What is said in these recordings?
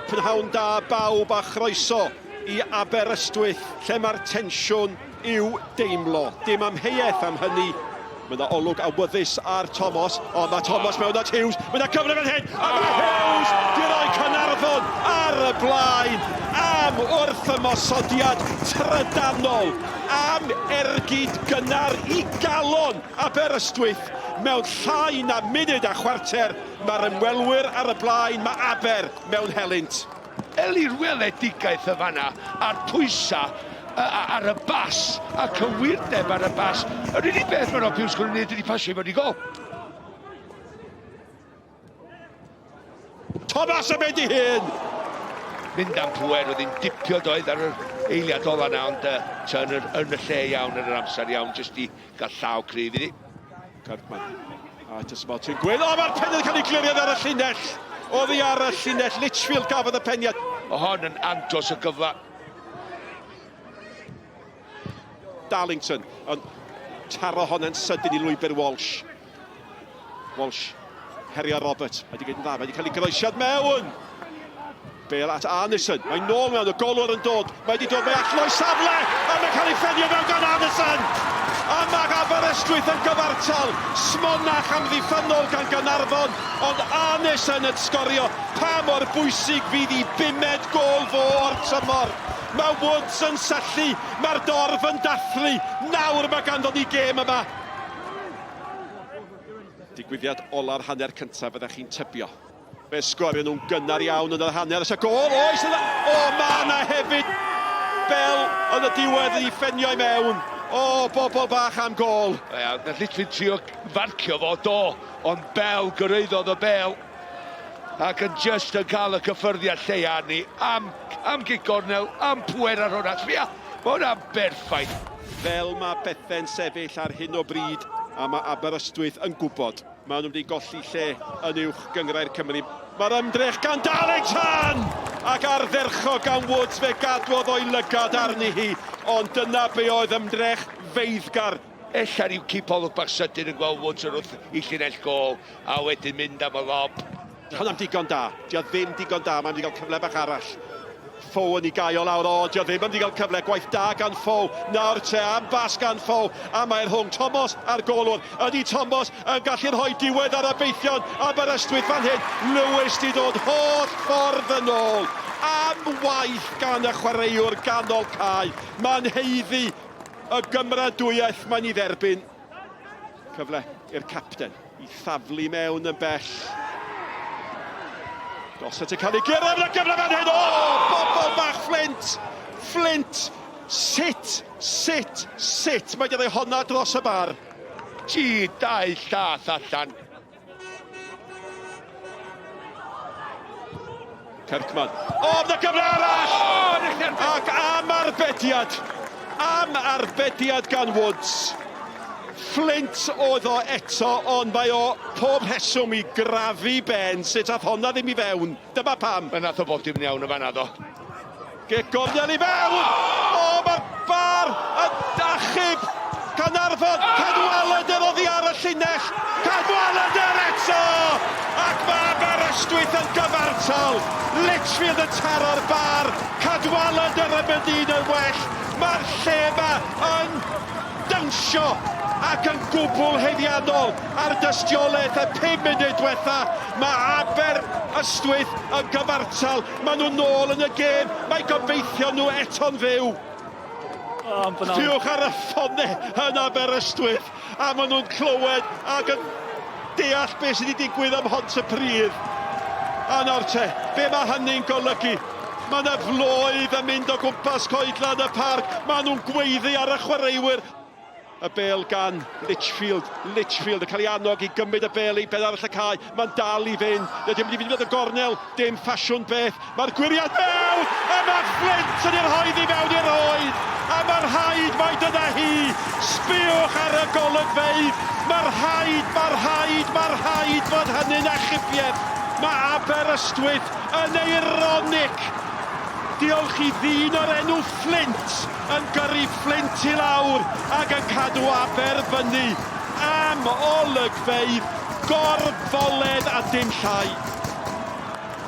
Prynhawn da bawb a chroeso i Aberystwyth lle mae'r tensiwn i'w deimlo. Dim amheuaeth am hynny. Mae yna olwg awyddus ar Thomas, ond mae Thomas mewn at Hughes. Mae yna gyfle fan hyn, a mae Hughes di roi Caernarfon ar y blaen am wrthymosodiad trydanol, am ergyd gynnar i galon Aberystwyth mewn llai na munud a chwarter. Mae'r ymwelwyr ar y blaen, mae Aber mewn helynt. Eli'r weledigaeth yn fan'na a'r pwysa ar y bas a cywirdeb ar y bas. Yr unig beth mae Rob Hughes yn gwneud ydy pasio i mewn i gol. Thomas yn mynd i hun! Mynd am pwer, oedd hi'n dipio doedd ar yr eiliad ola na, ond uh, Turner yn y lle iawn yn yr amser iawn, jyst i gael llaw cryf iddi. Kirkman. A jyst about ti'n gwyn. O, mae'r peniad yn cael ei glirio ar y llinell. Oddi ar y llinell. Litchfield gafodd y peniad. O hon yn andros o gyfle. Darlington yn taro honna'n sydyn i lwybr Walsh. Walsh herio Roberts. Mae wedi gwneud yn dda. Mae wedi cael ei groesiad mewn. Bale at Arnison. Mae'n nôl mewn, y golwr yn dod. Mae wedi dod, mae allan o'i safle! A mae'n cael ei ffenio mewn gan Arnison! A mae Aberystwyth yn gyfartal. Smonach amddiffynnol gan Gaernarfon, ond Arnison yn sgorio. Pa mor bwysig fydd i bumed gôl fo o'r tymor? Mae Woods yn syllu, mae'r dorf yn dathlu. Nawr mae ganddo ni gêm yma. Digwyddiad ola'r hanner cyntaf fyddech chi'n tybio. Fe sgorion nhw'n gynnar iawn yn yr hanner. Oes y gol? Oes yna! O, mae yna hefyd! Bell yn y diwedd i ffenio i mewn. O, bobl bach am gol. Ia, nath literally trio farcio fo, do, ond Bell gyrraeddodd y bel ac yn just yn cael y cyffyrddiad lleia arni am, am gic gornel, am pwer ar hwnna. Sbia, mae hwnna'n berffaith. Fel mae pethau'n sefyll ar hyn o bryd, a mae Aberystwyth yn gwybod. Maen nhw wedi golli lle yn Uwch Gynghrair Cymru. Mae'r ymdrech gan Darlington! Ac ardderchog gan Woods, fe gadwodd o'i lygad arni hi, ond dyna be oedd ymdrech feiddgar. Ella ryw cipolwg bach sydyn yn gweld Woods yn wrth i llinell gôl a wedyn mynd am y lob. Hwnna'n digon da. Dio ddim digon da, mae'n mynd i gael cyfle bach arall. Fo yn ei gael o lawr, o, dio ddim yn mynd i gael cyfle, gwaith da gan Fo, nawr te am bas gan Fo, a mae'r rhwng Thomas a'r golwr, ydy Thomas yn gallu rhoi diwedd ar obeithion Aberystwyth fan hyn, Lewis di dod holl ffordd yn ôl, am waith gan y chwaraewr ganol cae, mae'n haeddu y gymeradwyaeth mae'n ei dderbyn. Cyfle i'r capten i thaflu mewn yn bell. Gossett yn cael ei gyrraedd y gyfle fan hyn. O, bobl bach Flint! Flint! Sut, sut, sut mae gyda'i honna dros y bar? Gee, dau llath allan. Kirkman. O, na gyfle arall! Ac am arbediad! Am arbediad gan Woods. Flint oedd o eto, ond mae o pob rheswm i grafu ben sut ath honna ddim i fewn. Dyma pam. Fe nath o bob dim yn iawn yn fanna do. Gic gornel i fewn! O, mae'r bar yn achub Caernarfon! Cadwaladr oddi ar y llinell! Cadwaladr eto! Ac mae Aberystwyth yn gyfartal! Litchfield yn taro'r bar! Cadwaladr yn mynd un yn well! Mae'r lle yma yn dawnsio ac yn gwbl haeddiannol ar dystiolaeth y 5 munud diwetha. Mae Aberystwyth yn gyfartal. Maen nhw nôl yn y gêm. Mae gobeithio nhw eto'n fyw. Sbiwch ar y ffonau yn Aberystwyth a maen nhw'n clywed ac yn deall beth sydd wedi digwydd ym Mhontypridd. A nawr te, be mae hynny'n golygu? Mae yna floedd yn mynd o gwmpas coedlan y parc. Maen nhw'n gweiddi ar y chwaraewyr. Y bêl gan Litchfield. Litchfield yn cael ei annog i gymryd y bêl i ben arall y cae. Mae'n dal i fynd. Ydy o'n mynd i fynd at y gornel? Dim ffasiwn beth. Mae'r gwyriad mewn! A mae Flint yn ei rhoi i mewn i'r oed! A mae'r rhaid mai dyna hi! Sbiwch ar y golygfeydd! Mae'r rhaid, mae'r rhaid, mae'r rhaid fod hynny'n achubiaeth! Mae Aberystwyth yn eironig! Diolch i ddyn o'r enw Flint yn gyrru Fflint i lawr ac yn cadw Aber fyny am olygfeydd gorfoledd a dim llai.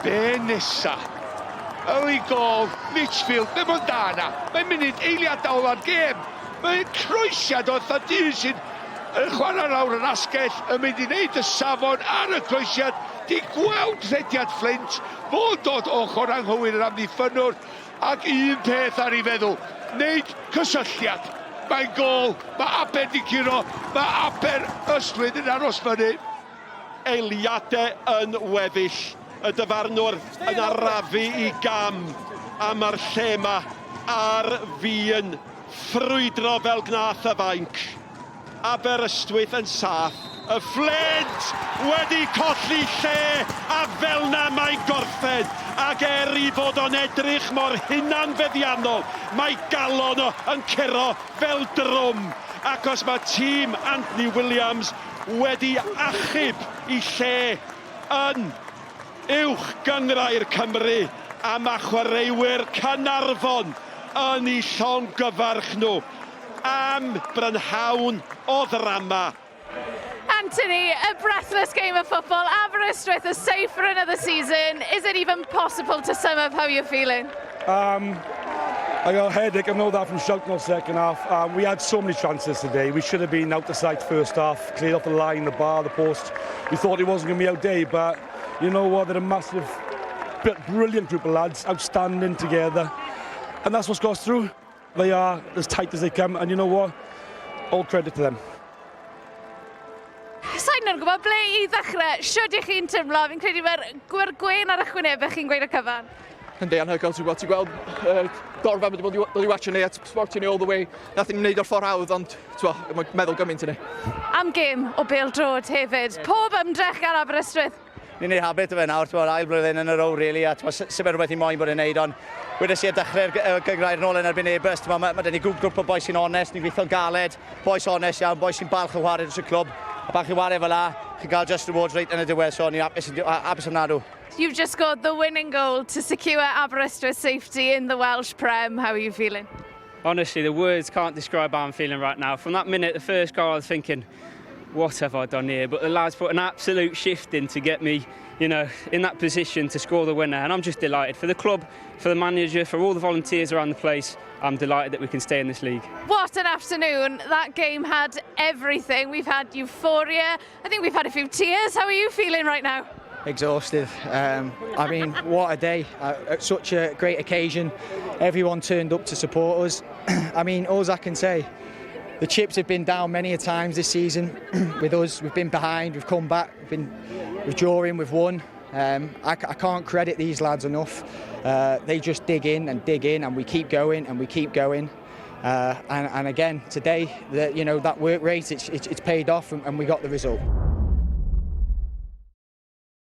Be nesa? Early goal, Litchfield, ddim ond da na. Mae'n munud eiliadau ola'r gêm. Mae'n croesiad o dyn sy'n yn chwarae lawr yn asgell, yn mynd i wneud y safon ar y croesiad, di gweld rhediad Flint, fo'n dod ochr anghywir yr amddiffynnwr, ac un peth ar ei feddwl, wneud cysylltiad. Mae'n gol, mae Aber di curo, mae Aberystwyth yn aros fyny. Eiliadau yn weddill. Y dyfarnwr yn arafu i gam a mae'r lle yma ar fin ffrwydro fel gnath y fainc. Aberystwyth yn saff. Y Flint wedi colli lle a fel na mae'n gorffen. Ac er i fod o'n edrych mor hunanfeddiannol, mae galon o yn curo fel drwm. Ac os mae tîm Anthony Williams wedi achub i lle yn uwch gynghrair Cymru a mae chwaraewyr Caernarfon yn eu llongyfarch nhw am brynhawn o ddrama. Anthony, a breathless game of football. Aberystwyth are safe for another season. Is it even possible to sum up how you're feeling? I got a headache, I know that from shouting all second half. We had so many chances today. We should have been out the side first half, cleared off the line, the bar, the post. We thought it wasn't going to be our day, but you know what? They're a massive, brilliant group of lads, outstanding together. And that's what's got us through. They are as tight as they come, and you know what? All credit to them. Sa'n nhw'n gwybod ble i ddechrau. Shwd ych chi'n teimlo? Fi'n credu mae'r gwir gwên ar eich wynebau chi'n gweud y cyfan. Yndi, anhygoel, ti'n gweld dorfa wedi bod dod i watcho ni a supportio ni all the way. Nath ni'n wneud o'r ffordd hawdd, ond mae'n meddwl gymaint i ni. Am gêm o bêl-droed hefyd. Pob ymdrech gan Aberystwyth. Ni'n neud habit o fe nawr, ti'n ail blwyddyn yn y row, really, a sy'n rhywbeth i moyn bod yn neud, ond wedes i y dechrau'r gynghrair nôl yn erbyn Airbus, mae ma dyn ni grŵp o bois sy'n onest, ni'n gweithio'n galed, bois onest iawn, bois sy'n balch o chwarae dros y clwb, a pan chi'n chwarae fel la, chi'n cael just rewards reit yn y diwedd, so ni'n hapus ofnadw. You've just scored the winning goal to secure Aberystwyth safety in the Welsh Prem. How are you feeling? Honestly, the words can't describe how I'm feeling right now. From that minute, the first goal, I was thinking, what have I done here? But the lads put an absolute shift in to get me in that position to score the winner. And I'm just delighted for the club, for the manager, for all the volunteers around the place. I'm delighted that we can stay in this league. What an afternoon. That game had everything. We've had euphoria. I think we've had a few tears. How are you feeling right now? Exhausted. I mean, what a day. Such a great occasion. Everyone turned up to support us. I mean, all I can say, the chips have been down many a times this season with us. We've been behind, we've come back, we've been withdrawing, we've won. I can't credit these lads enough. They just dig in and dig in, and we keep going and we keep going. And again, today, that work rate, it's paid off and we got the result.